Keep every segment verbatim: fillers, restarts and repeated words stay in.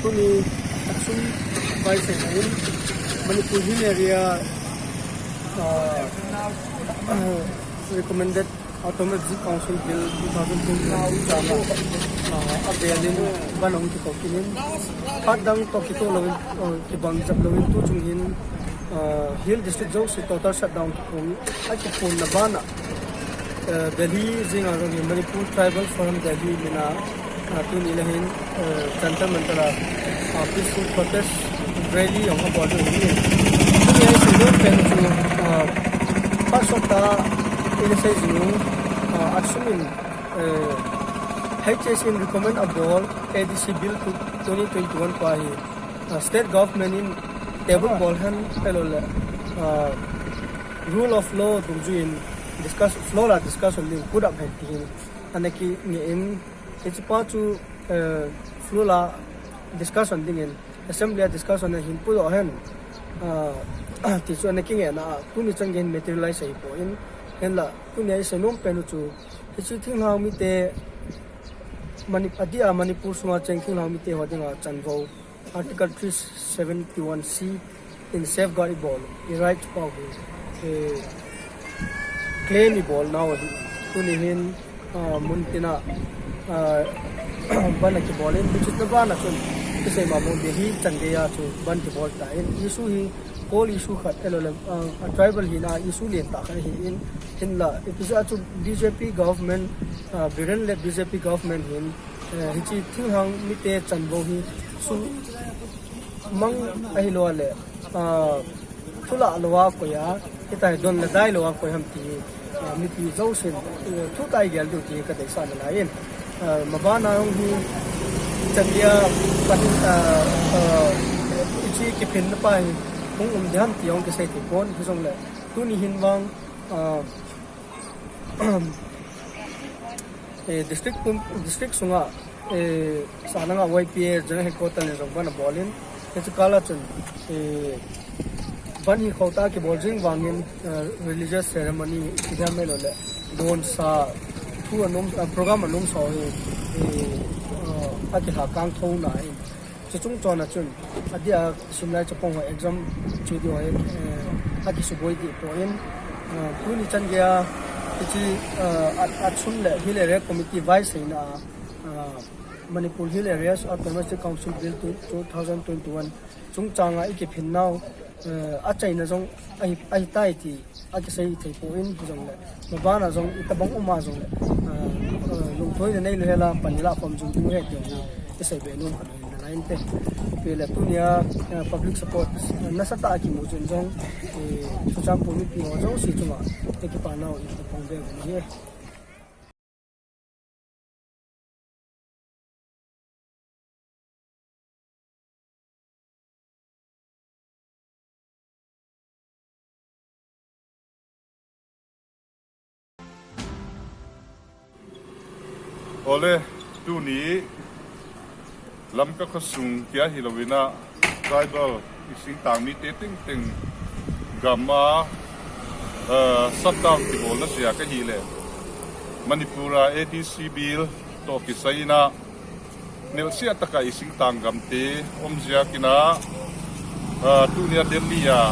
Tuni a sum vai se in Manipur Hill Area, uh, recommended Autonomous District Council Bill two thousand twenty-one chang a, uh, a bel in ban hong kikoih in, phat dang toh kitoh lou in, uh, kibang zat lou in tu chung in, uh, Hill District zosia total shutdown kiphong, a kiphonna ban ah, uh, Delhi zing a zong in Manipur Tribal Forum Delhi min a, uh, tuni leh hin, uh, Jantar Mantar a, uh, peaceful protest rally hong a bawl ding hi. Tuni a i seinom pen chu, uh, pasok ta i na sei zing, uh, a sum in, uh, H A C in recommend a bawl A D C Bill two, twenty twenty-one pa hi, uh, state government in table bawl hen, ahilou leh, uh, rule of law dungzui in discuss, floor a discussion ding put up hen ti hi. Ana kinei in, hichi pa chu, uh, floor a discussion ding in, assembly a discussion a hin put up hen, uh, ti chu ana kinei na, tuni chan gen materialize ahi poi in, hinlah, tuni a i seinom pen uh chu, hichi thinglhang mite, Mani-, a dia Manipur sunga cheng thinglhang mite hua dinga chanvou, Article three seventy-one C in safeguard i bawl, i right pau hi, eh, claim i bawl nau hi. Tuni hin, ah, mun tin a, ah, ban a kibawl in, hichi na ban a chun, kisei ma mun de hi chan de a chu ban kibawl ta in, issue hi, Kawl issue khat ahilou leh, ah, a tribal hihna issue lian tak khat hi in, hinlah, i pisa chu B J P government, ah, Biren leh B J P government hin, eh, hichi thinglhang mite chanvou hi, sumang ahilou leh, ah, thu lah lou a koih a, hitai don leh dai lou a koih ham ti, ah, mipi zosia'n, eh, thu tai gel diu ti ka deihsah na lai in. Ah, maban a hong hi, chan dia pan, ah, ah, hichi kiphinna pa hi, hong um diam ti hong kisei thei pon, hi zong leh. Tuni hin vang, ah, eh, district pum, district sunga, eh, Sanang a Y P A General Headquarter in zong ban a bawl in, hichi kal a chun, eh, ban hi khauh ta kibawl zing vang in, eh, religious ceremony, i diam mai lou leh, don sa, thu a nung, eh, program a nung sa hi, eh, eh, a kihakang thou na in, Chuchung chon a chun, a dia simlai chapang ho exam chu di ho, eh, a kisubuai di poi in, eh, tuni chan gei a, hichi, eh, a, a chun leh Hill Area Committee vai seina, eh, Manipur Hill Areas Autonomous Council Bill two, two thousand twenty-one chungchang a i kiphin nau, eh, a chaina zong ahi, ahi tai ti a kisei thei poi in, zong leh, maban a zong, i tabang um a zong leh, ah, ah, lungtuahna nei lou hela, pan i la khawm zung tu he ti hi, i sei be nuam kha lou in na lai in te. Pi leh tuni a, ah, public support, ah, nasatah a kimu chin zong, eh, Churachandpur mipi ho zosia chunga, eh, kipak nau i tabang be ni hi. Awle, tuni Lamka khosung kia hilou in a, tribal i singtang mite tengteng gam a, eh, shutdown kibawlna ziak ahihleh, Manipur a A D C Bill toh kisai in a, nelhsiah taka i singtang gamte om ziak in a, eh, tuni a Delhi a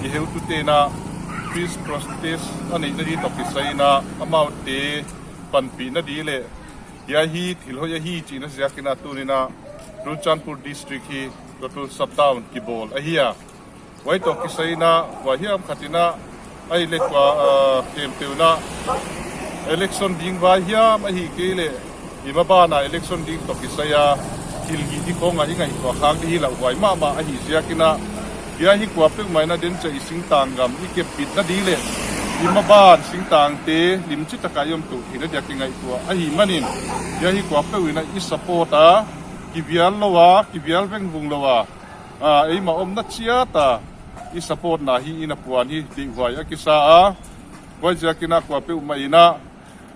i heutute in a peace protest a neihna di toh kisai in a, amaute panpihna di leh, hiai hi thil hoih ahi chihna ziak in a tuni in a Churachandpur District hi total shutdown kibawl ahi a. Huai toh kisai in a, kua hiam khat in a, ahihleh kua, ah, khempeuh in a, election ding vai hiam ahihkeileh, i maban a election ding toh kisai a, thil hih di khong a i ngaihtuah khak di hi lauhuai mahmah ahih ziak in a, hiai hi kuapeuhmah in a den chiah i singtang gam i kepbitna di leh, i maban singtangte limchih taka i om tou theihna dia kingaihtuah ahihmanin, hiai hi kuapeuh in a i support a, Kibial lou a, kibial vengvung lou a, ah, eimah omna chiat a i support na hi in a puan hi deihhuai a kisa a. Huaiziakin a kuapeuhmah in a,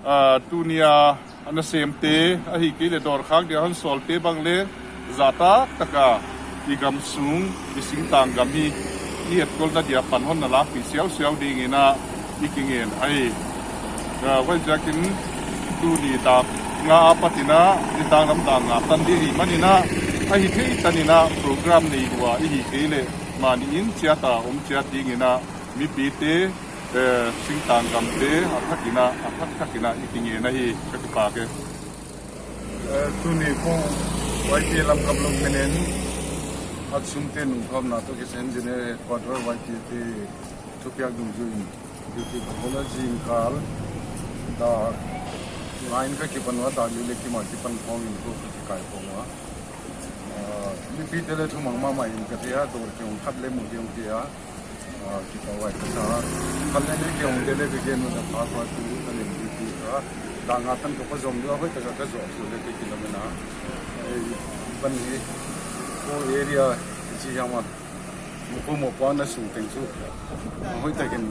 ah, tuni a nasemte, ahihkeileh dawr khak dia hon sawlte bang leh, zahtak taka i gam sung, i singtang gam hi i etkholhna dia pan hon na lakpih siausiau dingin a i kingen ahi. Ah, huaiziakin tuni dak nga apat in a, nitang lam dak nga tan di ahihmanin a, ahithei tanin a program nei lua i hihkeileh, mahni in chiat a om chiat dingin a, mipite, eh, singtang gamte, a thak in a, a thak thak in a i kingen ahi, ka kipak e. Eh, tuni kou Y P A Lamka Block min in, Atsumte nungkhawmna toh kisai General Headquarter Y P A te thupiak dungzui in, duty ka bawl a, zingkal dak nga in ka kipan ua, dak li leh kim a kipan khawm in kou ka kikai khawm ua. Ah, mipite leh thumang mahmah in ka thei a, dawr kihong khat leh mu kihong kei a. Ah, kipahhuai ka sa. Khat leh nih kihongte leh ka gen un a, pha pha tu ka leng di pi ka. Dak nga tan ka pha zom deuh a, hoihtaka ka zoh thei leh ka kilawm in a. Eh, ban hi, kou area, chi hiam a, muku mopuakna sung teng chu, hoihtakin,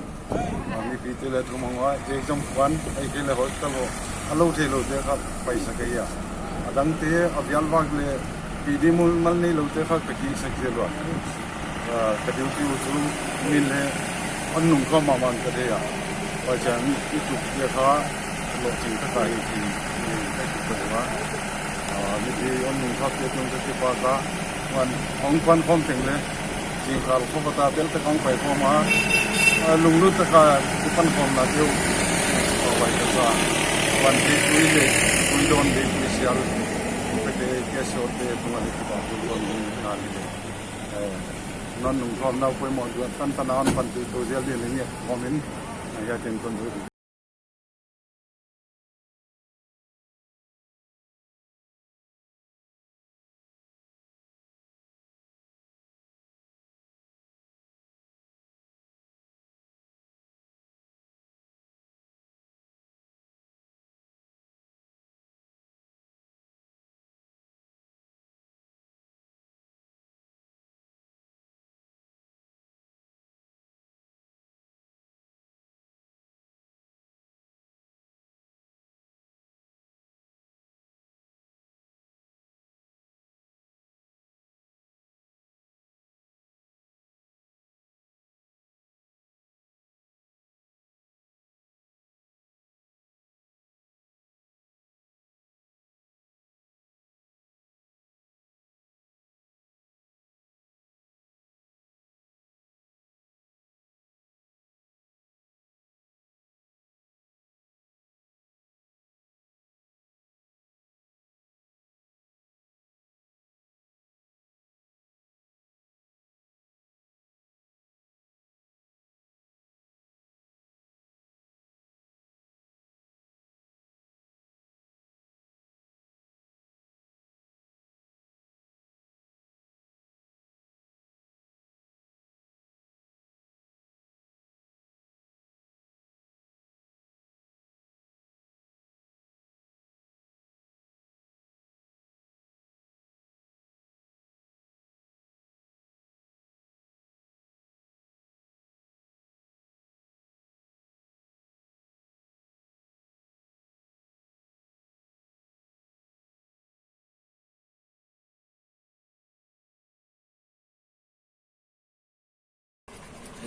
ah, mipite leh thumang ua, exam puan, ahihkeileh hospital ua, a lou theiloute kha paisak ahi a. A dangte, a vial vak leh, P D mul mal neiloute kha ka kihsak zel ua. Ah, ka duty uh chu min leh hon nungkhawm mahmah ka thei a. Huaiziakin i tukte kha lohching ka ta hi, ka tuk ka ding a. Ah, mipi hon nungkhawmte tungah ka kipak a. Huan hong kuan khawm teng leh, zingkal khawng ka ta bel tak hong pai khawm a. Ah, lunglut taka kipan khawmna deuh, ah, pai ka sa. Huan deihpui leh, pui dawn deihpui sial, ka te ke sawtte tungah leh kipak pui dawn ding na ni leh. Eh, non nungkhawmna poimoh deuh tantan a hon panpih tou zel ding leh ngiat khawm in, ah, hiai ten kon du.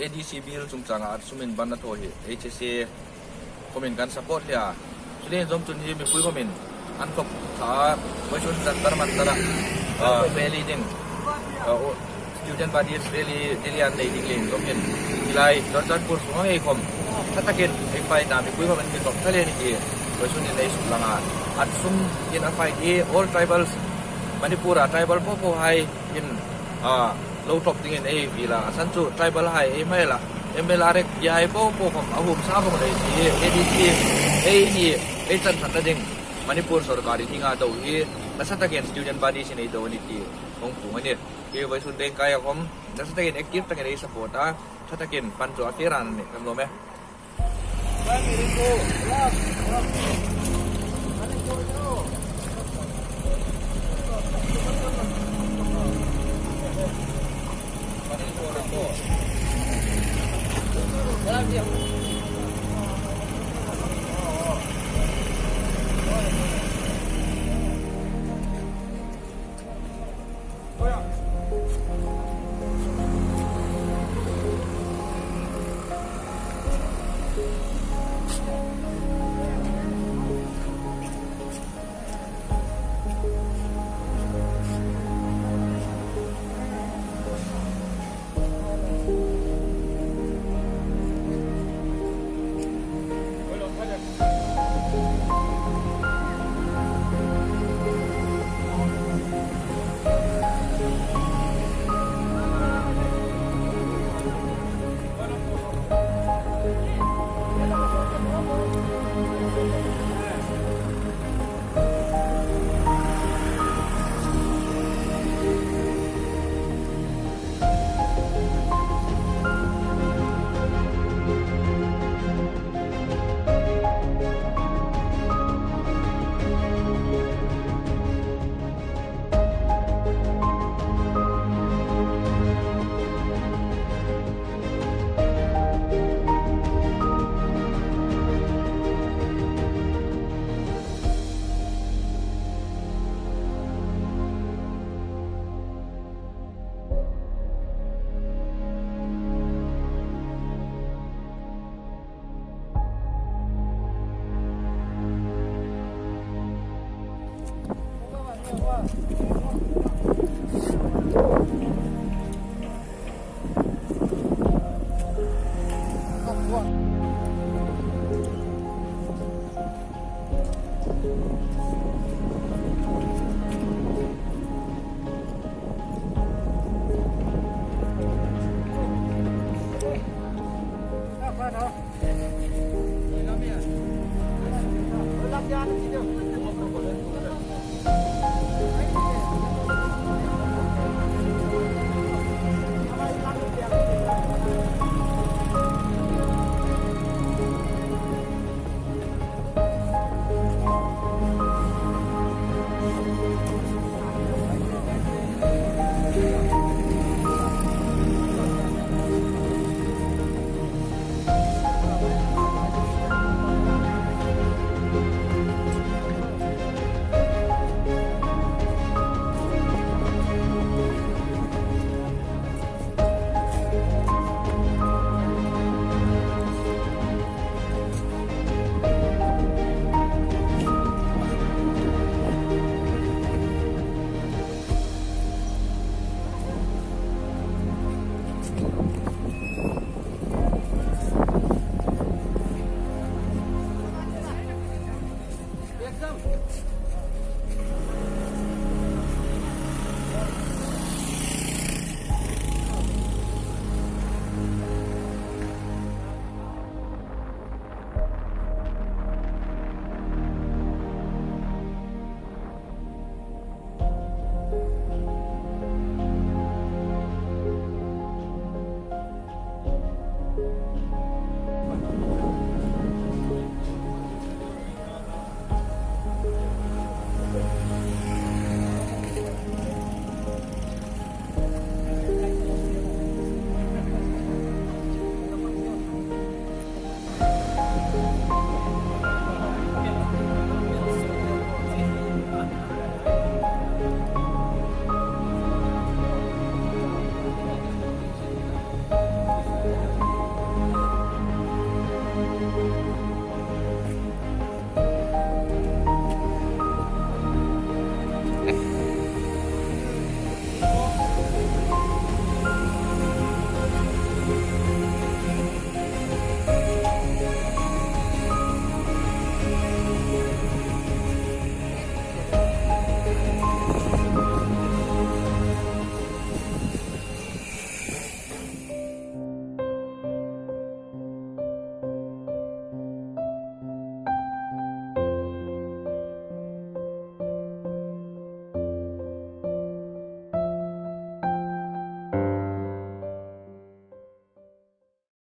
A D C bill chungchang a Atsum in ban a thou hi, H S A khawm in kan support leh a. Chuleh zom chun hi mipui khawm in an khop tha, vawisun Jantar Mantar a, ah, rally ding, ah, o, student body rally, rally an nei ding leh zom in. Hilai Churachandpur sung a ngei khawm, thatakin ei fight a, mipui khawm in min bawk thei leh ni ki, vawisun in ei suk lang a. Atsum in a fight hi, all tribals, Manipur a tribal popo hai in, ah, lou top dingin ei vil a, a san chu tribal hai ei mai la, M L R X hi hai popo khawm a hum sa bawk leh chi, A D C ei ni, ei chan khat na ding, Manipur sorkar i dinga dou hi, nasatakin student body sin ei dou ni ti, hong pung a ni. Hi vawisun deng kai a khawm, nasatakin active takin ei support a, thatakin pan chu a fir a ni, kan lawm e. One minute, go. Last, last. One minute, go, go.